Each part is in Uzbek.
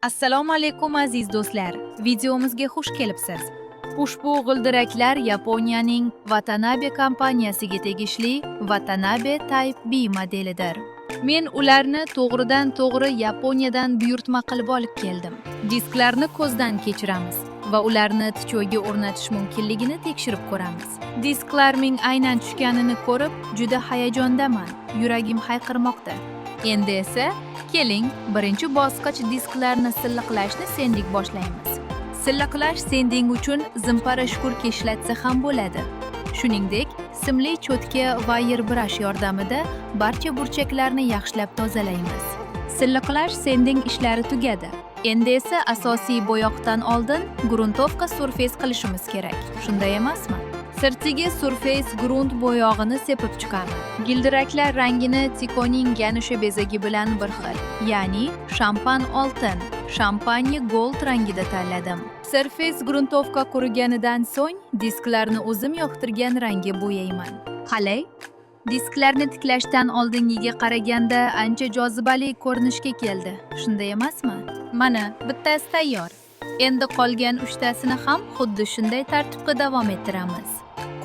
Assalomu alaykum, aziz do'stlar. Videomizga xush kelibsiz. Ushbu g'ildiraklar Yaponiyaning Watanabe kompaniyasiga tegishli Watanabe Type B modelidir. Men ularni to'g'ridan to'g'ri Yaponiyadan buyurtma qilib olib keldim. Disklarni ko'zdan kechiramiz va ularni TCOga o'rnatish mumkinligini tekshirib ko'ramiz. Disklarning aynan tushganini ko'rib juda hayajondaman. Yuragim hayqirmoqda. Endi esa keling, birinchi bosqich disklarni silliqlashni sanding boshlaymiz. Silliqlash sanding uchun zimpara шкурка ishlatsa ham bo'ladi. Shuningdek, simli cho'tka, wire brush yordamida barcha burchaklarni yaxshilab tozalaymiz. Silliqlash sanding ishlari tugadi. Endi esa asosiy bo'yoqdan oldin грунтовка surface qilishimiz kerak. Shunday emasmi? Sirtiga surface grunt bo'yog'ini sepib chiqaman. Gildiraklar rangini Tikoning ganisha bezagi bilan bir xil, ya'ni shampan oltin, champagne gold rangida tanladim. Surface грунтовка quriganidan so'ng disklarni o'zim yoqtirgan rangga bo'yayman. Qalay? Disklarni tiklashdan oldingiga qaraganda ancha jozibali ko'rinishga keldi. Shunday emasmi? Mana, bittasi tayyor. Endi qolgan uchtasini ham xuddi shunday tartibda davom ettiramiz.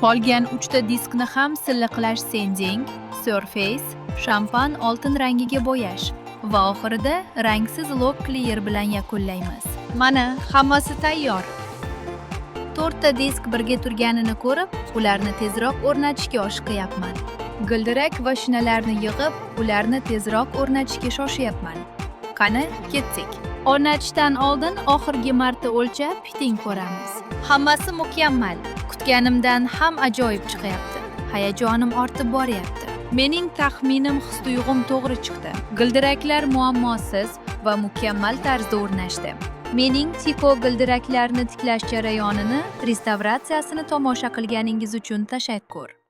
Qolgan uchta diskni ham silliqlash sanding, surface, shampan oltin rangiga bo'yash va oxirida rangsiz lock clear bilan yakunlaymiz. Mana, hammasi tayyor. To'rtta disk birga turganini ko'rib, ularni tezroq o'rnatishga oshiqyapman. G'ildirak va shinalarni yig'ib, ularni tezroq o'rnatishga shoshyapman. Qani, ketdik. O'rnatishdan oldin oxirgi marta o'lchab, fitting ko'ramiz. Hammasi mukammal. Kutganimdan ham ajoyib chiqyapti. Hayajonim ortib boryapti. Mening taxminim, his-tuyg'um to'g'ri chiqdi. G'ildiraklar muammosiz va mukammal tarzda o'rnashdi. Mening Tiko g'ildiraklarni tiklash jarayonini, restavratsiyasini tomosha qilganingiz uchun tashakkur.